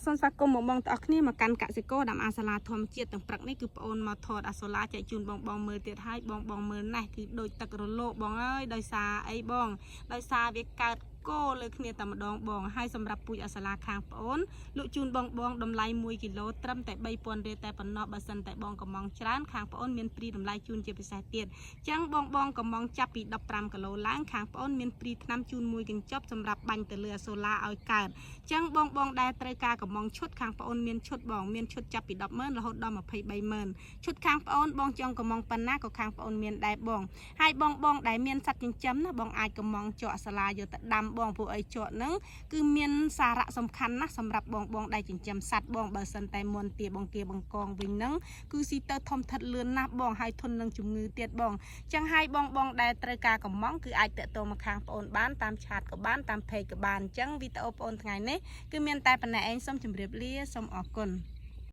សូមស្វាគមន៍មកបងទាំងអស់គ្នាមកកាន់កសិករដាំអាសាឡាធម្មជាតិទាំងព្រឹកនេះគឺប្អូនមកថតអាសូឡាចែកជូនបងបងមើលទៀតហើយបងបងមើលណេះគឺដូចទឹករលកបងអើយដោយសារអីបងដោយសារវាកើតគោលើគ្នាតែម្ដងបងហើយសម្រាប់ពូជអាសាឡាខាងប្អូនលក់ជូនបងបងតម្លៃ1គីឡូត្រឹមតែ3000រៀលតែប៉ុណ្ណោះបើសិនតែបងកំងច្រើនខាងប្អូនមានព្រីតម្លៃជូនជាពិសេសទៀតចឹងបងបងកំងចាប់ពី15គីឡូឡើងខាងប្អូនមានព្រីថ្នាំជូនមួយកញ្ចប់សម្រាប់បាញ់ទៅលើអាសូឡាឲ្យកើត ចឹងបងបងដែលត្រូវការកំងឈុតខាងប្អូនមានឈុតបងមានឈុតចាប់ពី100000រហូតដល់230,000ឈុតខាងប្អូនបងចង់កំងប៉ុណ្ណាក៏ខាងប្អូនមានដែរបងហើយបងបងដែលមានសត្វចិញ្ចឹមណាបងអាចកំងជក់សាឡាយកទៅដាំបងព្រោះអីជក់ហ្នឹងគឺមានសារៈសំខាន់ណាស់សម្រាប់បងបងដែលចិញ្ចឹមសត្វបងបើសិនតែមន់ទាបង្គាបង្កងវិញហ្នឹងគឺស៊ីទៅធំថិតលឿនណាស់បងហើយធន់នឹងជំងឺទៀតបង ចឹងហើយបងបងដែលត្រូវការកំងគឺអាចតាក់ទងមកខាងប្អូនបានតាម chat ក៏បានតាម page ក៏បានអញ្ចឹងវីដេអូប្អូនថ្ងៃនេះគឺមានតែប៉ុណ្ណេះឯងសូមជម្រាបលាសូមអរគុណ។